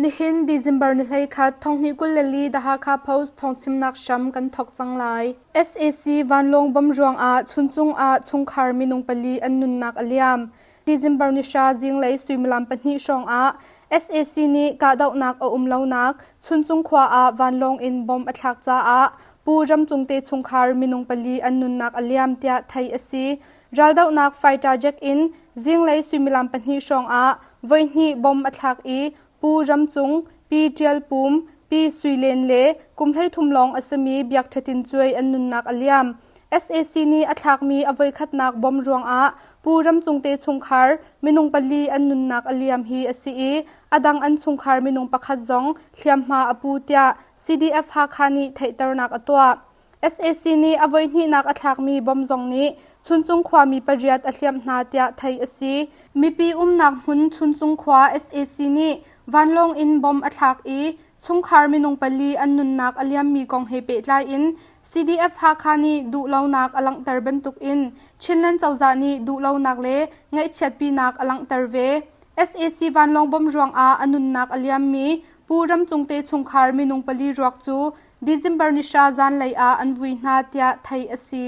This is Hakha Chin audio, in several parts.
Nihin December ni 11 thonghnih 24 The Hakha Post thawngchimnak hram kan thawk cang lai. Sac vanlawng bom ruangah Chuncung ah chungkhar minung pali an nunnak a liam. December ni hra zinglei suimilam pahnih hrawng ah sac nih kahdohnak a um lonak Chuncung khua ah vanlawng in bomb a thlak caah Pu Ram Cung te chungkhar minung pali an nunnak a liam tiah theih a si. Raldohnak fighter jet in zinglei suimilam pahnih hrawng ah voihnih bomb a thlak i Pu Ram Cung, Pi Ṭial Pum, Pi Sui Len le kum 13 lawng a simi Biak Ṭha Tin Cuai an nunnak a liam. Sac nih a thlakmi a voikhatnak bomb ruangah Pu Ram Cung te chungkhar minung pali an nunnak a liam hi a si i a dang an chungkhar minung pakhat zong hliamhma a pu tiah CDF Hakha nih theihternak a tuah. Sac nih a voihnihnak a thlakmi bomb zong nih Chuncung khuami pariat a hliamh hna tiah theih a si. Mipi umnak hmun Chuncung khua sac nih vanlawng in bomb a thlak i chungkhar minung pali an nunnak a liammi kong he pehtlai in CDF Hakha nih duhlonak a langhter bantuk in Chinland cozah nih duhlonak le ngaihchiatpinak a langhter ve. Sac vanlawng bomb ruangah a nunnak a liammi Pu Ram Cung te chungkhar minung pali ruak cu December ni hra zanlei ah an vui hna tiah theih a si.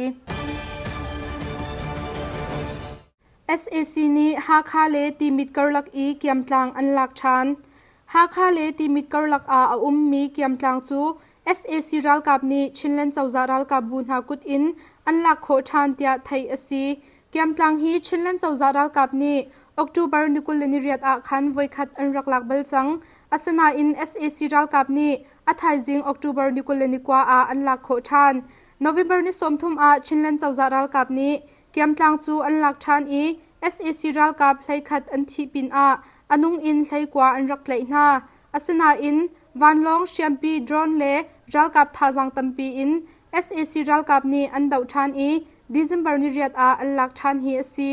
Sac nih Hakha le Timit karlak i Kiamtlang an lak ṭhan. Hakha le Timit karlak ah a ummi Kiamtlang cu sac ralkap nih Chinland cozah ralkap bu hna kut in an lak khawh ṭhan tiah theih a si. Kiamtlang hi Chinland cozah ralkap nih October ni 28 ah khan voikhat an rak lak bal cang. Asinain sac ralkap nih a thaizing October ni 29 ah an lak khawh ṭhan. November ni 30 ah Chinland cozah ralkap nih Kiamtlang cu an lak ṭhan i sac ralkap 11 an thih pinah a nung in 19 an rak tlaih hna. Asinain vanlawng hriampi drone le ralkap thazaang tampi in sac ralkap nih an doh ṭhan i December ni riat ah an lak ṭhan hi a si.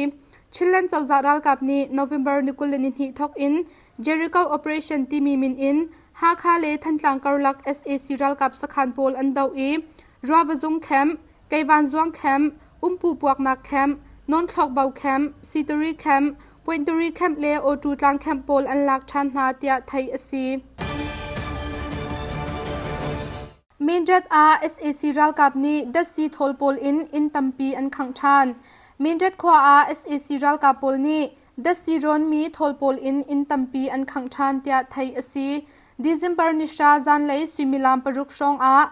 Chinland cozah ralkap nih November ni 22 thawk in Jericho Operation timi min in Hakha le Thantlang karlak sac ralkap sakhan pawl an doh i Ruavazung camp, Keivanzuang camp, Umpu puaknak camp, Nawnthlawkbo camp, Sitari camp, Pointari camp le Awṭu tlang camp pawl an lak ṭhan hna tiah theih a si. Mindat ah sac ralkap nih datsi thawl pawl in inn tampi an khangh ṭhan. Mindat khua ah sac ralkap pawl nih datsi rawnmi thawl pawl in inn tampi an khangh ṭhan tiah theih a si. December ni hra zanlei suimilam paruk hrawng ah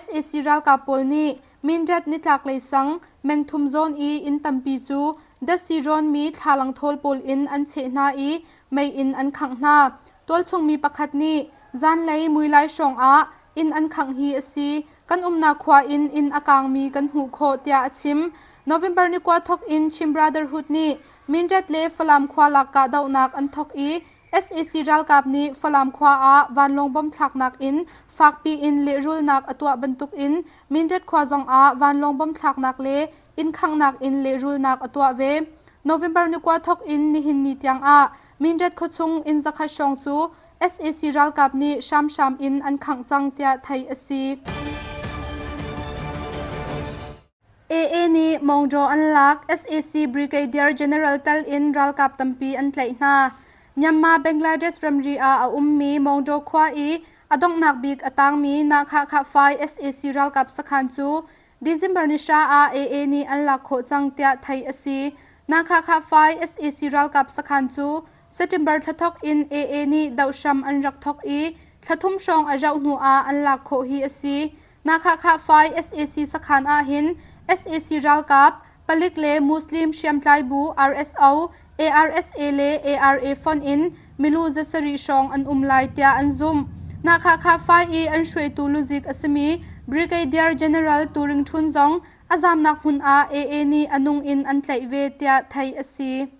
sac ralkap pawl nih Mindat nitlaklei sang mengthum zawn i inn tampi cu datsi rawnmi thlalang thawl pawl in an cheh hna i mei in an khangh hna. Tualchung mi pakhat nih zanlei muilai hrawng ah inn an khangh hi a si. Kan umnak khua in inn a kaangmi kan hmuh khawh tiah a chim. November ni kua thawk in Chin Brotherhood nih Mindat le Falam khua lak kahdohnak an thawk i Sac ralkap nih Falam khua ah vanlawng bomb thlaknak in fakpi in lehrulnak a tuah bantuk in Mindat khua zong ah vanlawng bomb thlaknak le inn khanghnak in lehrulnak a tuah ve. November ni kua thawk in nihin ni tiang ah Mindat khuachung inn zakhat hrawng cu sac ralkap nih hramhram in an khangh cang tiah theih a si. AA nih Mawngjaw an lak, sac Brigadier General tal in ralkap tampi an tlaih hna. Myanmar Bangladesh ramri ah a ummi Mawngjaw khua i a donghnak bik a tangmi Nakhah-Khah-Fai sac ralkap sakhan cu December ni hra ah AA nih an lak khawh cang tiah theih a si. Nakhah-Khah-Fai sac ralkap sakhan cu September thla thawk in AA nih dohhram an rak thawk i thla thum hrawng a rauh hnu ah an lak khawh hi a si. Nakhah-Khah-Fai sac sakhan ahhin sac ralkap, palik le Muslim hriamtlai bu RSO, ARSA le ARA fonh in milu zasarih hrawng an um lai tiah an zumh. Nakhah-Khah-Fai i an hruaitu luzik a simi Brigadier General Turing Htun zong a zamnak hmun ah AA nih a nung in an tlaih ve tiah theih a si.